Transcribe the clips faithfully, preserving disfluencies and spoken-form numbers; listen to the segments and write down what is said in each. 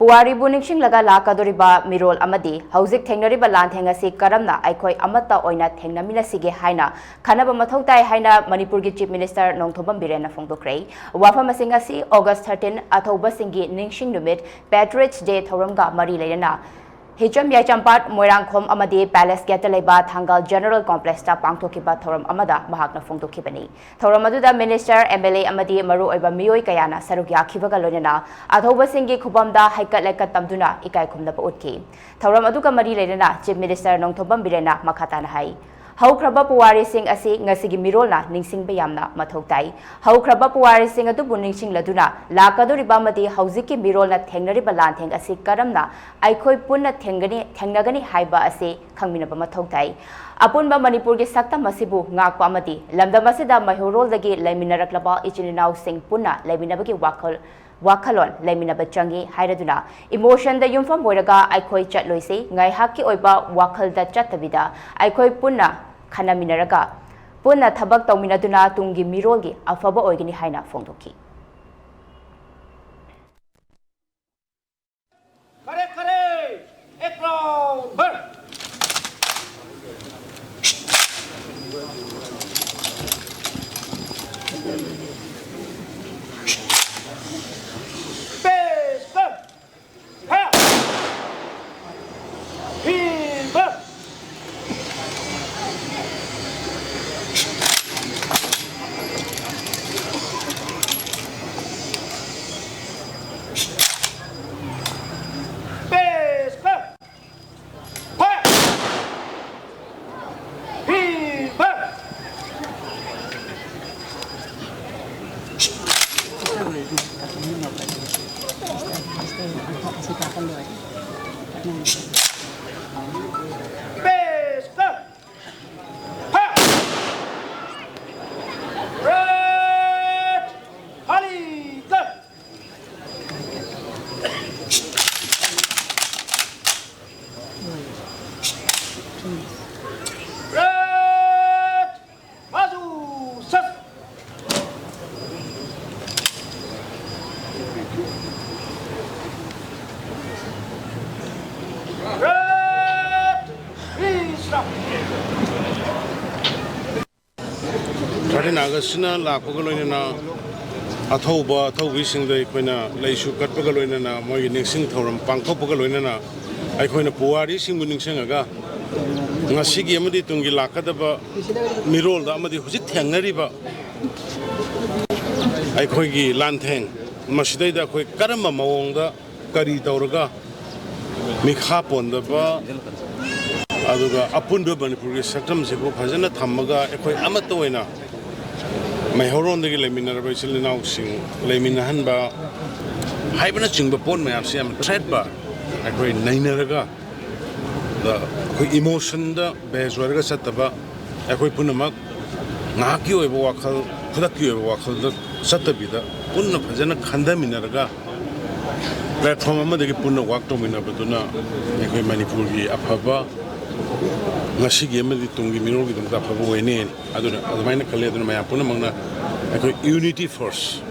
ꯄꯨꯋꯥꯔꯤꯕꯨ ꯅꯤꯡꯁꯤꯡꯂꯒ ꯂꯥꯛꯀꯗꯧꯔꯤꯕ ꯃꯤꯔꯣꯜ ꯑꯃꯗꯤ ꯍꯧꯖꯤꯛ ꯊꯦꯡꯅꯔꯤꯕ ꯂꯥꯟꯊꯦꯡ ꯑꯁꯤ ꯀꯔꯝꯅ ꯑꯩꯈꯣꯏ ꯑꯃꯠꯇ ꯑꯣꯏꯅ ꯊꯦꯡꯅꯃꯤꯟꯅꯁꯤꯒꯦ ꯍꯥꯏꯅ ꯈꯟꯅꯕ ꯃꯊꯧ ꯇꯥꯏ ꯍꯥꯏꯅ ꯃꯅꯤꯄꯨꯔꯒꯤ Chief Minister ꯅꯣꯡꯊꯣꯝꯕꯝ ꯕꯤꯔꯦꯟꯅ ꯐꯣꯡꯗꯣꯛꯈ꯭ꯔꯦ꯫ ꯋꯥꯐꯝꯁꯤꯡ ꯑꯁꯤ August thirteen ꯑꯊꯧꯕꯁꯤꯡꯒꯤ ꯅꯤꯡꯁꯤꯡ ꯅꯨꯃꯤꯠ Patriots Day ꯊꯧꯔꯝꯒ ꯃꯔꯤ ꯂꯩꯅꯅ ꯍꯤꯖꯝ ꯌꯥꯏꯆꯥꯝꯄꯥꯠ, ꯃꯣꯏꯔꯥꯡꯈꯣꯝ ꯑꯃꯗꯤ Palace Gate ꯇ ꯂꯩꯕ ꯊꯥꯡꯒꯥꯜ General Complex ꯇ ꯄꯥꯡꯊꯣꯛꯈꯤꯕ ꯊꯧꯔꯝ ꯑꯃꯗ ꯃꯍꯥꯛꯅ ꯐꯣꯡꯗꯣꯛꯈꯤꯕꯅꯤ꯫ ꯊꯧꯔꯝ ꯑꯗꯨꯗ Minister, M L A ꯑꯃꯗꯤ ꯃꯔꯨꯑꯣꯏꯕ ꯃꯤꯑꯣꯏ ꯀꯌꯥꯅ ꯁꯔꯨꯛ ꯌꯥꯈꯤꯕꯒ ꯂꯣꯏꯅꯅ ꯑꯊꯧꯕꯁꯤꯡꯒꯤ ꯈꯨꯕꯝꯗ ꯍꯩꯀꯠ ꯂꯩꯀꯠ ꯇꯝꯗꯨꯅ ꯏꯀꯥꯏ ꯈꯨꯝꯅꯕ ꯎꯠꯈꯤ꯫ ꯊꯧꯔꯝ ꯑꯗꯨꯒ ꯃꯔꯤ ꯂꯩꯅꯅ Chief Minister ꯅꯣꯡꯊꯣꯝꯕꯝ ꯕꯤꯔꯦꯟꯅ ꯃꯈꯥ ꯇꯥꯅ ꯍꯥꯏ, ꯍꯧꯈ꯭ꯔꯕ ꯄꯨꯋꯥꯔꯤꯁꯤꯡ ꯑꯁꯤ ꯉꯁꯤꯒꯤ ꯃꯤꯔꯣꯜꯅ ꯅꯤꯡꯁꯤꯡꯕ ꯌꯥꯝꯅ ꯃꯊꯧ ꯇꯥꯏ꯫ ꯍꯧꯈ꯭ꯔꯕ ꯄꯨꯋꯥꯔꯤꯁꯤꯡ ꯑꯗꯨꯕꯨ ꯅꯤꯡꯁꯤꯡꯂꯗꯨꯅ ꯂꯥꯛꯀꯗꯧꯔꯤꯕ ꯑꯃꯗꯤ ꯍꯧꯖꯤꯛꯀꯤ ꯃꯤꯔꯣꯜꯅ ꯊꯦꯡꯅꯔꯤꯕ ꯂꯥꯟꯊꯦꯡ ꯑꯁꯤ ꯀꯔꯝꯅ ꯑꯩꯈꯣꯏ ꯄꯨꯟꯅ ꯊꯦꯡꯒꯅꯤ, ꯊꯦꯡꯅꯒꯅꯤ ꯍꯥꯏꯕ ꯑꯁꯤ ꯈꯪꯃꯤꯟꯅꯕ ꯃꯊꯧ ꯇꯥꯏ꯫ ꯑꯄꯨꯟꯕ ꯃꯅꯤꯄꯨꯔꯒꯤ ꯁꯛꯇꯝ ꯑꯁꯤꯕꯨ ꯉꯥꯛꯄ ꯑꯃꯗꯤ ꯂꯝꯗꯝ ꯑꯁꯤꯗ ꯃꯩꯍꯧꯔꯣꯜꯗꯒꯤ ꯂꯩꯃꯤꯟꯅꯔꯛꯂꯕ ꯏꯆꯤꯟ ꯏꯅꯥꯎꯁꯤꯡ ꯄꯨꯟꯅ ꯂꯩꯃꯤꯟꯅꯕꯒꯤ ꯋꯥꯈꯜ, ꯋꯥꯈꯜꯂꯣꯟ ꯂꯩꯃꯤꯟꯅꯕ ꯆꯪꯏ ꯍꯥꯏꯔꯗꯨꯅ emotion ꯗ ꯌꯨꯝꯐꯝ ꯑꯣꯏꯔꯒ ꯑꯩꯈꯣꯏ ꯆꯠꯂꯣꯏꯁꯤ꯫ ꯉꯥꯏꯍꯥꯛꯀꯤ ꯑꯣꯏꯕ ꯋꯥꯈꯜꯗ ꯆꯠꯇꯕꯤꯗ ꯑꯩꯈꯣꯏ ꯄꯨꯟꯅ ꯈꯟꯅꯃꯤꯟꯅꯔꯒ ꯄꯨꯟꯅ ꯊꯕꯛ ꯇꯧꯃꯤꯟꯅꯗꯨꯅ ꯇꯨꯡꯒꯤ ꯃꯤꯔꯣꯜꯒꯤ ꯑꯐꯕ ꯑꯣꯏꯒꯅꯤ ꯍꯥꯏꯅ ꯐꯣꯡꯗꯣꯛꯈꯤ꯫ खड़े खड़े, एक राउंड भर। पेश कर। हाँ। भीम। पेश कर। ꯅꯥꯒꯥꯁꯤꯅ ꯂꯥꯛꯄꯒ ꯂꯣꯏꯅꯅ ꯑꯊꯧꯕ ꯑꯊꯧꯕꯤꯁꯤꯡꯗ ꯑꯩꯈꯣꯏꯅ ꯂꯩꯁꯨ ꯀꯠꯄꯒ ꯂꯣꯏꯅꯅ ꯃꯣꯏꯒꯤ ꯅꯤꯡꯁꯤꯡ ꯊꯧꯔꯝ ꯄꯥꯡꯊꯣꯛꯄꯒ ꯂꯣꯏꯅꯅ ꯑꯩꯈꯣꯏꯅ ꯄꯨꯋꯥꯔꯤꯁꯤꯡꯕꯨ ꯅꯤꯡꯁꯤꯡꯉꯒ ꯉꯁꯤꯒꯤ ꯑꯃꯗꯤ ꯇꯨꯡꯒꯤ ꯂꯥꯛꯀꯗꯕ ꯃꯤꯔꯣꯜꯗ ꯑꯃꯗꯤ ꯍꯧꯖꯤꯛ ꯊꯦꯡꯅꯔꯤꯕ ꯑꯩꯈꯣꯏꯒꯤ ꯂꯥꯟꯊꯦꯡ ꯃꯁꯤꯗꯩꯗ ꯑꯩꯈꯣꯏ ꯀꯔꯝꯕ ꯃꯑꯣꯡꯗ ꯀꯔꯤ ꯇꯧꯔꯒ ꯃꯤꯈꯥ ꯄꯣꯟꯗꯕ ꯑꯗꯨꯒ ꯑꯄꯨꯟꯕ ꯃꯅꯤꯄꯨꯔꯒꯤ ꯁꯛꯇꯝꯁꯤꯕꯨ ꯐꯖꯅ ꯊꯝꯃꯒ ꯑꯩꯈꯣꯏ ꯑꯃꯠꯇ ꯑꯣꯏꯅ ꯃꯩꯍꯧꯔꯣꯟꯗꯒꯤ ꯂꯩꯃꯤꯟꯅꯔꯕ ꯏꯆꯤꯜ ꯏꯅꯥꯎꯁꯤꯡ ꯂꯩꯃꯤꯟꯅꯍꯟꯕ ꯍꯥꯏꯕꯅꯆꯤꯡꯕ ꯄꯣꯠ ꯃꯌꯥꯝꯁꯤ ꯌꯥꯝ ꯊ꯭ꯔꯦꯠ ꯕꯥꯔ ꯑꯩꯈꯣꯏ ꯅꯩꯅꯔꯒ ꯑꯩꯈꯣꯏ ꯏꯃꯣꯁꯟꯗ ꯕꯦꯁ ꯑꯣꯏꯔꯒ ꯆꯠꯇꯕ ꯑꯩꯈꯣꯏ ꯄꯨꯝꯅꯃꯛ ꯉꯥꯏꯍꯥꯛꯀꯤ ꯑꯣꯏꯕ ꯋꯥꯈꯜ ꯈꯨꯗꯛꯀꯤ ꯑꯣꯏꯕ ꯋꯥꯈꯜꯗ ꯆꯠꯇꯕꯤꯗ ꯄꯨꯟꯅ ꯐꯖꯅ ꯈꯟꯊꯃꯤꯟꯅꯔꯒ ꯄ꯭ꯂꯦꯠꯐꯣꯝ ꯑꯃꯗꯒꯤ ꯄꯨꯟꯅ ꯋꯥꯛ ꯇꯧꯃꯤꯟꯅꯕꯗꯨꯅ ꯑꯩꯈꯣꯏ ꯃꯅꯤꯄꯨꯔꯒꯤ ꯑꯐꯕ ꯉꯁꯤꯒꯤ ꯑꯃꯗꯤ ꯇꯨꯡꯒꯤ ꯃꯤꯔꯣꯜꯒꯤꯗꯃꯛꯇ ꯑꯐꯕ ꯑꯣꯏꯅꯤ꯫ ꯑꯗꯨꯅ ꯑꯗꯨꯃꯥꯏꯅ ꯈꯜꯂꯤ꯫ ꯑꯗꯨꯅ ꯃꯌꯥꯝ ꯄꯨꯝꯅꯃꯛꯅ ꯑꯩꯈꯣꯏ unity first,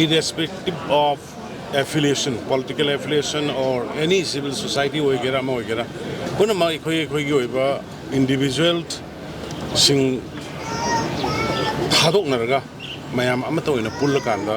irrespective of affiliation, political affiliation or any civil society ꯑꯣꯏꯒꯦꯔꯥ ꯑꯃ ꯑꯣꯏꯒꯦꯔꯥ, ꯄꯨꯝꯅꯃꯛ ꯑꯩꯈꯣꯏ ꯑꯩꯈꯣꯏꯒꯤ ꯑꯣꯏꯕ ꯏꯟꯗꯤꯕꯤꯖꯨꯋꯦꯜꯁꯤꯡ ꯊꯥꯗꯣꯛꯅꯔꯒ ꯃꯌꯥꯝ ꯑꯃꯠꯇ ꯑꯣꯏꯅ ꯄꯨꯜꯂꯀꯥꯟꯗ